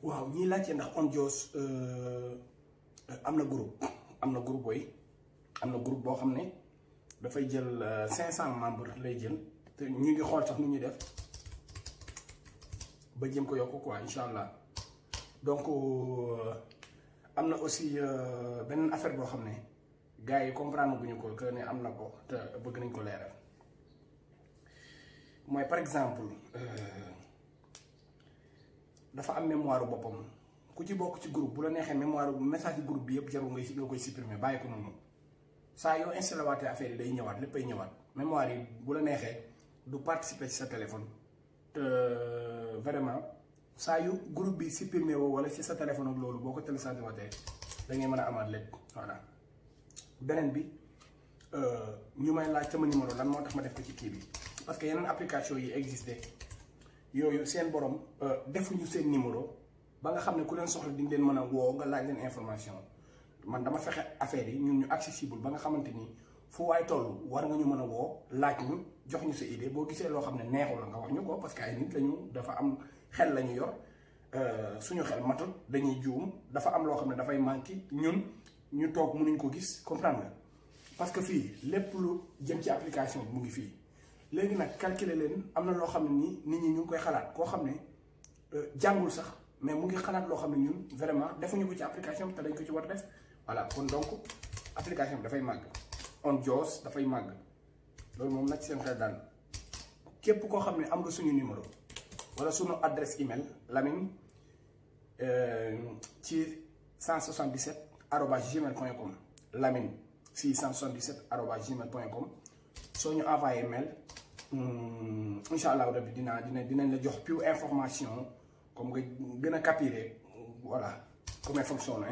waaw ñiy laajte ndax Ondios am na groupe boy am na groupe boo xam ne dafay jël 500 membres lay jël te ñu ngi xool sax nu ñuy def ba jëm ko yokk quoi incha allah. Donc am na aussi beneen affaire boo xam ne gars yi comprendre bu ñu ko que ne am na ko te bëgg nañ ko leeral mooy par exemple dafa am mémoire boppam ku ci bokk ci groupe bu la neexee mémoire message groupe bi yëpp jarul nga koy supprimer bàyyi ko noonu saa yoo installé waatee affaire yi day ñëwaat léppay ñëwaat mémoire yi bu la neexee du participer ci sa téléphone te vraiment saa yu groupe bi supprimer woo wala ci sa téléphone ak loolu boo ko téléchargé waatee da ngay mën a amaat lépp voilà. beneen bi ñu may laaj sama numéro lan moo tax ma def ko ci kii bi parce que yeneen application yi existé yooyu seen borom defuñu seen numéro ba nga xam ne ku leen soxla di nga leen mën a woo nga laaj leen information man dama fexe affaire yi ñun ñu accessible ba nga xamante ni fu waay toll war nga ñu mën a woo laaj ñu jox ñu sa idée boo gisee loo xam ne neexul la nga wax ñu ko parce que ay nit lañu dafa am xel la ñu yor suñu xel matul dañuy juum dafa am loo xam ne dafay manqué ñun ñu toog mënuñ ko gis comprendre nga parce que fii lépp lu jëm ci application bi mu ngi fii léegi nag calculer leen am na loo xam ne nii nit ñi ñu ngi koy xalaat koo xam ne jàngul sax mais mu ngi xalaat loo xam ne ñun vraiment defuñu ko ci application bi te dañ ko ci war a def voilà kon donc application bi dafay màgg Ondios dafay màgg loolu moom nag seen xel daal képp koo xam ne am nga suñu numéro wala suñu adresse email Lamine ci 177 arobase gmail.com Lamine si 177 arobase gmail.com soo ñu envoyé mail incha allah rabbi dinañ la jox plus information comme nga gën a capter voilà comment fonctionne